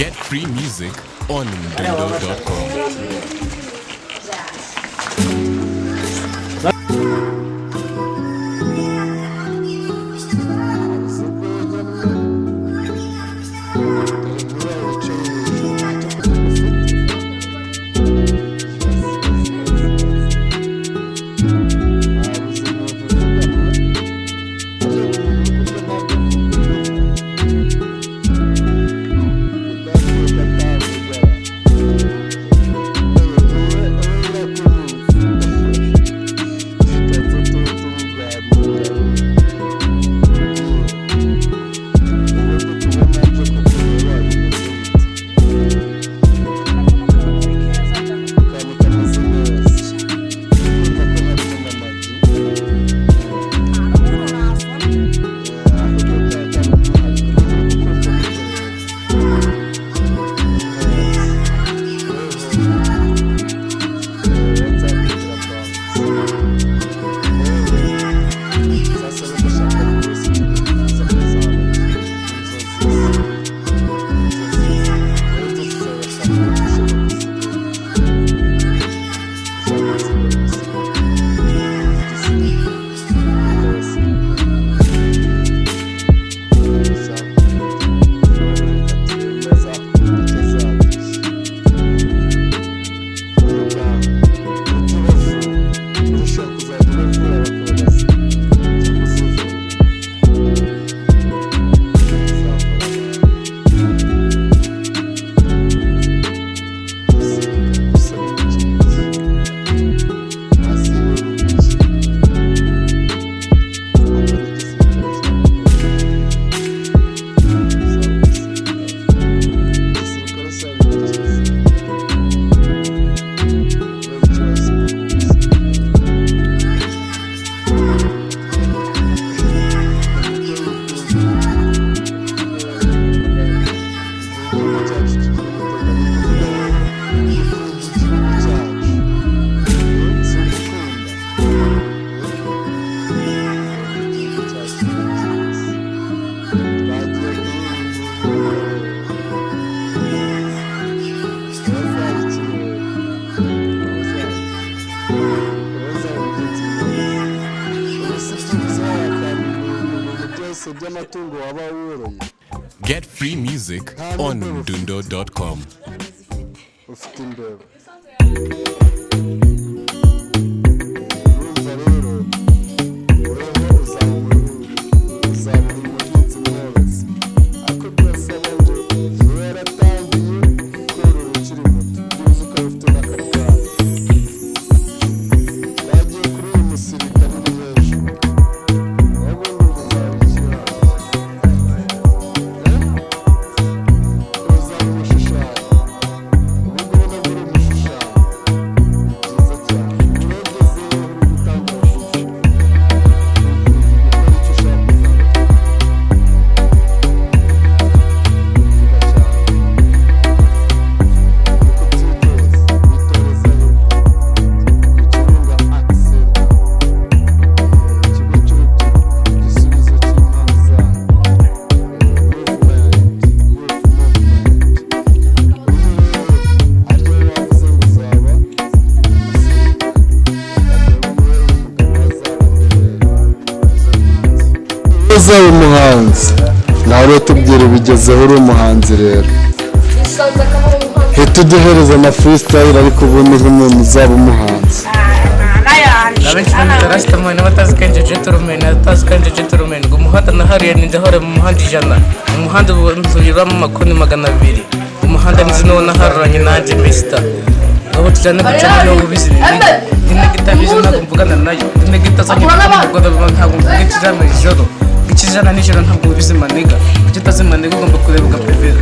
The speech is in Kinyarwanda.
Get free music on mdundo.com. By'amatungo waba woroye. Get free music on mdundo.com. Ufite imbeba. Urumva rero, wowe uzaba umuhinzi mworozi, ariko birasaba ngo ube waratangiye korora ukiri muto, byibuze ukaba ufite n'akatwana. Bagiye kuri uyu musirikare uri hejuru, wowe ubundi uzaba ikiraro, uzaba umushushanyi. Ubu ngubu nabwo uri umushushanyi, ni byiza cyane. Urageze uri gutangira gukora icyo ushaka kuzaba. Wiga cyane, ni kubyitoza, witoreza he? Ku Kirunga Art Center, ikigo cy'urubyiruko, igisubizo cy'impano zanyu. Movement, youth movement. Uyu rero ariyo wavuze ngo uzaba umusirikare, akaba umugabo azaba mbere uzaba umuhanzi. Nawe tubwire, ubigezeho, uri umuhanzi rero, hita uduhereza ama freestyle, ariko ubundi nk'umuntu uzaba umuhanzi. Abenshi banyita Rastaman, abatazi ko nje gentleman, abatazi ko nje gentleman. Ngo umuhanda nahariye ninjye ahora mu muhanda 100, umuhanda ubu nsubiramo amakoni 200, umuhanda nzi n'uwo naharuranye nanjye mister. Aho tujyana gucana niwo ubizi ni nigga itabizi ntabwo mvugana nayo, ndi nigga itazanye kumugoroba, ntabwo mvuga ikijana ijoro, ikijana nijoro ntabwo ubizi, my nigga. Icyo utazi, my nigga, ugomba kureba ugapevera.